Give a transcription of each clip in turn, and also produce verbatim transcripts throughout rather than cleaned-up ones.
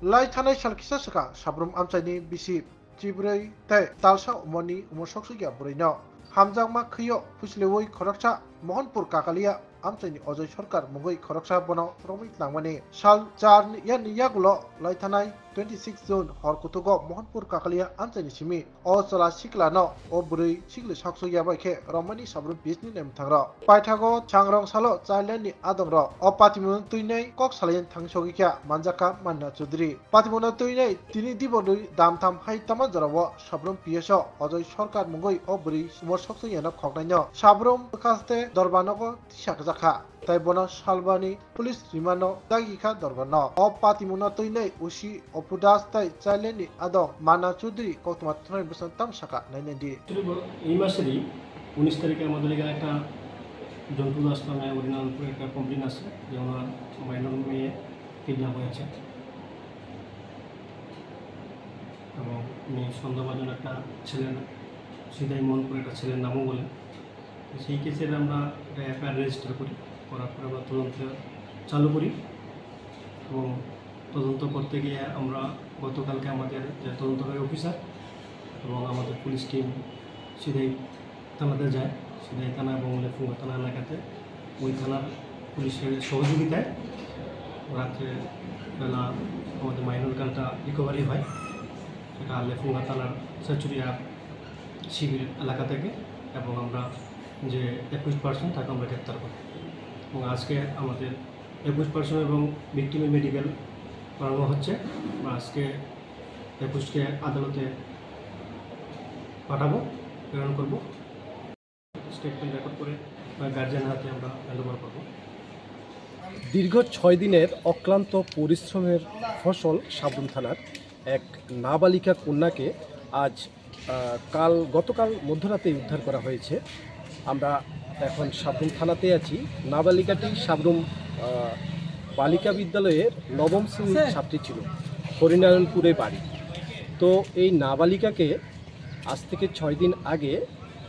Lai thanai sal kisa swkang Sabrum amchaini bisi chibrwi tei talsa umorni umor soksokya bwrwino hamjakma khwio phuchliwi khoroksa Mohanpur Kakalia amchaini Ojoi Sarkar mungwi khoroksa bono romwi tlangmani. Sal char ni yani yagulo lai thanai twenty six June hor kutugo Mohanpur Kakalia amchaini simi o chwla siklano o bwrwi sikli saksokya bai khe romani Sabrum P H ni naimwthangrok. Paithago changrong salo childline ni adongrok o patimungno twinai kok salaina thang sogwi kha manjakha Manna Chaudhary. Patimungno twinai tini dibonwi damtham hai tama jorao Sabrum P S o Ojoi Sarkar mungwi o bwrwi umor soksokya no khoknaino Sabrum bwkhaste dorbanogo tisakjakha. Tai bono salbani police rimano dagi kha dorbarno. O patimungno twinai usi Opu Das tai childline ni adong Manna Chaudhary koktwma thwnai bwsano tam saka nainai di. এই মাসেরই উনিশ তারিখে আমাদের এখানে একটা জন্টু দাস নামে হরিনারায়ণপুরে একটা কমপ্লেন আছে যে ওনার মাইনর মেয়ে কিডন্যাপ হয়েছে। এবং উনি সন্দেহভাজন একটা ছেলের, সিদাই মোহনপুরে একটা ছেলের নামও বলেন। সেই কেসের আমরা একটা এফআইআর রেজিস্টার করি, করার পরে আমরা তদন্ত চালু করি এবং তদন্ত করতে গিয়ে আমরা গতকালকে আমাদের যে তদন্তকারী অফিসার এবং আমাদের পুলিশ টিম সিদাই থানাতে যায়। সিদাই থানা এবং লেফুঙ্গা থানা এলাকাতে ওই থানার পুলিশের সহযোগিতায় রাত্রে বেলা আমাদের মাইনর গার্লটা রিকভারি হয়। সেটা লেফুঙ্গা থানার সেচুরিয়া শিবির এলাকা থেকে, এবং আমরা যে একুশ পার্সন তাকে আমরা গ্রেপ্তার করি। এবং আজকে আমাদের একুশ পার্সন এবং ভিক্টিমের মেডিকেল করানো হচ্ছে। আমরা আজকে একুশকে আদালতে পাঠাবো, প্রেরণ করব। স্টেটমেন্ট রেকর্ড করে গার্জিয়ান হাতে আমরা হ্যান্ড ওভার করবো। দীর্ঘ ছয় দিনের অক্লান্ত পরিশ্রমের ফসল সাবরুম থানার এক নাবালিকা কন্যাকে আজ, আহ, কাল, গতকাল মধ্যরাতেই উদ্ধার করা হয়েছে। আমরা এখন সাবরুম থানাতে আছি। নাবালিকাটি সাবরুম, আহ, বালিকা বিদ্যালয়ের নবম শ্রেণীর ছাত্রী ছিল, হরিনারায়ণপুরে বাড়ি। তো এই নাবালিকাকে আজ থেকে ছয় দিন আগে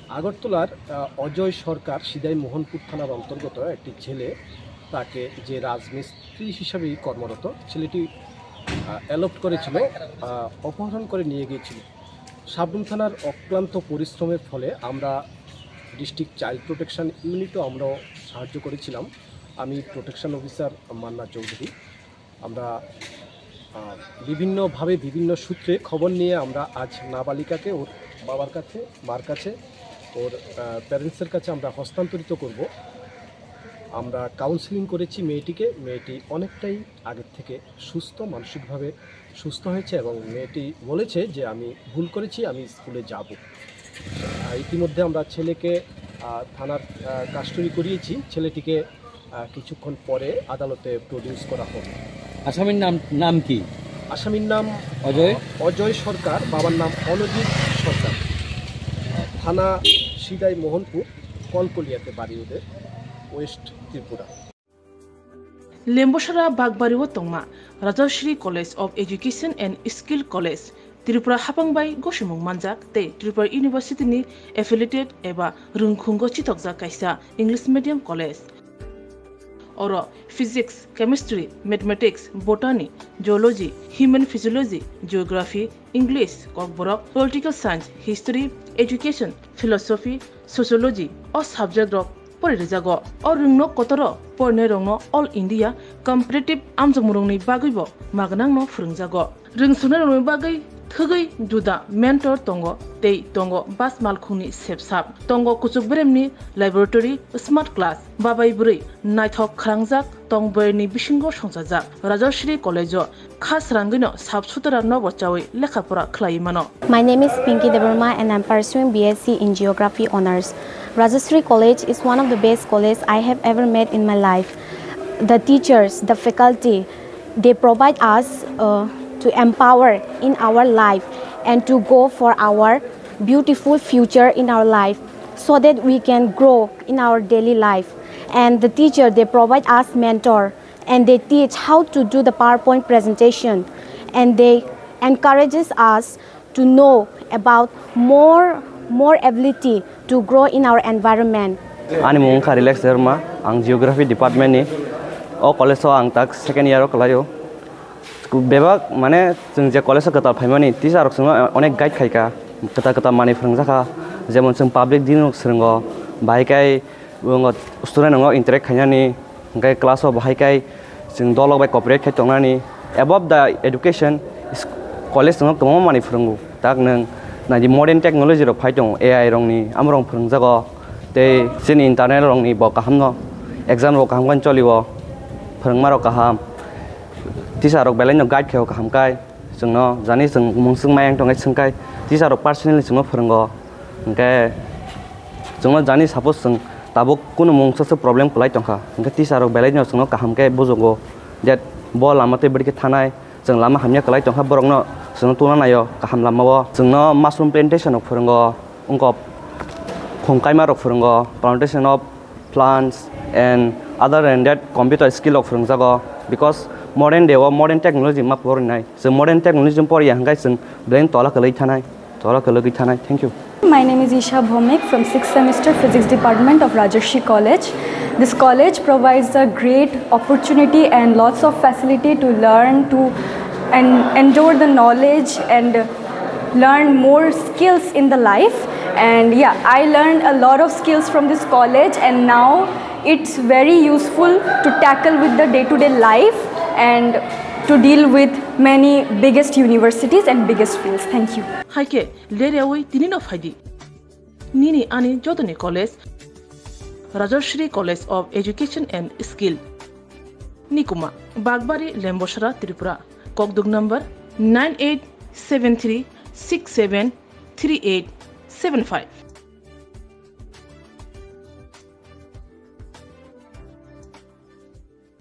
আগরতলার, আহ, অজয় সরকার সিদাই মোহনপুর থানার অন্তর্গত একটি ছেলে, তাকে যে রাজমিস্ত্রি হিসাবেই কর্মরত ছেলেটি, আহ, অ্যাডপ্ট করেছিল, আহ, অপহরণ করে নিয়ে গিয়েছিল। সাবরুম থানার অক্লান্ত পরিশ্রমের ফলে আমরা ডিস্ট্রিক্ট চাইল্ড প্রোটেকশন ইউনিটও আমরাও সাহায্য করেছিলাম। আমি প্রোটেকশন অফিসার মান্না চৌধুরী। আমরা, আহ, বিভিন্নভাবে বিভিন্ন সূত্রে খবর নিয়ে আমরা আজ নাবালিকাকে ওর বাবার কাছে, মার কাছে, ওর, আহ, প্যারেন্টসের কাছে আমরা হস্তান্তরিত করব। আমরা কাউন্সেলিং করেছি মেয়েটিকে। মেয়েটি অনেকটাই আগের থেকে সুস্থ, মানসিকভাবে সুস্থ হয়েছে এবং মেয়েটি বলেছে যে, "আমি ভুল করেছি, আমি স্কুলে যাব।" আহ, ইতিমধ্যে আমরা ছেলেকে, আহ, থানার, আহ, কাস্টডি করিয়েছি। ছেলেটিকে, আহ, কিছুক্ষণ পরে আদালতে প্রডিউস করা হবে। আসামির নাম, নাম কি? আসামির নাম অজয়? অজয় সরকার, বাবার নাম অনুজিৎ সরকার। থানা সিদাই মোহনপুর, কলকলিয়াতে বাড়ি ওদের, ওয়েস্ট Tripura. Lembosara Bagbari o tongma Rajashree College of Education and Skill College, Tripura hapang bai gosimung manjak tei Tripura University ni affiliated eba rwngkhungo chitokjak kaisa English medium college. Oro physics, chemistry, mathematics, botany, zoology, human physiology, geography, English, Kokborok, political science, history, education, philosophy, sociology o subject rok pori rijago. O rwngno kotoro porinai rokno All India competitive amjokmung rokni bagwi bo magnangno phwrwngjago. Rwngsungnai rokni bagwi thwgwi juda mentor tongo tei tongo bas malkhungni sepsap. Tongo kuchuk beremni laboratory, smart class, babai bwrwi naithok khwrangjak tong boyarni bisingo songchajak. Rajashree College o kha srangwino sap sutara nobo chawi lekha pora khlaiwi mano. My name is Pinky Debbarma and I'm pursuing B S C in Geography Honours. Rajashree College is one of the best college I have ever met in my life. The teachers, the faculty, they provide us, uh, to empower in our life and to go for our beautiful future in our life, so that we can grow in our daily life. And the teacher, they provide us mentor and they teach how to do the PowerPoint presentation, and they encourages us to know about more, more ability to grow in our environment. Ani mung wngkha Relax Debbarma, ang Geography Department ni. O college o ang tak second year o kwlaio. Bebak mane chwng je college o kwtal phaimani teacher rok chwngno onek guide khaika, kwtal kwtal manwi phwrwngjakha, jemon chwng public dealing rok swrwngo, bahai khe student rok interact khainani, hwnkhe class o bahai khe chwng dolok bai cooperate khai tongnani. Above the education, college chwngno kwbangma manwi phwrwngo. Tak nwng naidi modern technology rok phai tongo, A I rokni, amorok phwrwngjago. Tei chini internet rokni bo kaham no, exam rok kaham khe cholio, phwrwngma rok kaham, teacher rok belai no guide khaio kaham kai. Chwngno jani chwng mungswk mayang tongkhe swngkhai, teacher rok personally chwngno phwrwngo. Hwnkhe chwngno jani suppose chwng tabuk kunu mungsa se problem kwlai tongkha, hwnkhe teacher rok belai no chwngno kaham khe bujugo, je bo lama tei bwrwi khe thanai. Chwng lama hamya kwlai tongkha, borokno chwngno tungna naio kaham lamao. Chwngno mushroom plantation rok phwrwngo, wngkok khum kaima rok phwrwngo, plantation of plants and other than that computer skill rok phwrwngjago, because modern day o modern technology ma porinai. Chwng modern technology poriya hwnkhe chwng belai tola kwlwi thanai, tola kwlwi thanai. Thank you. My name is Isha Bhomik from sixth semester Physics Department of Rajarshi College. This college provides a great opportunity and lots of facility to learn, to and endure the knowledge and learn more skills in the life. And yeah, I learned a lot of skills from this college, and now it's very useful to tackle with the day-to-day life and to deal with many biggest universities and biggest fields. Thank you. Hai khe ler yaui tini no phai di. Nini ani jotoni college, Rajashri College of Education and Skill, Nikuma, Bagbari, Lembosra, Tripura. Kokduk number nine eight seven three six seven three eight seven five.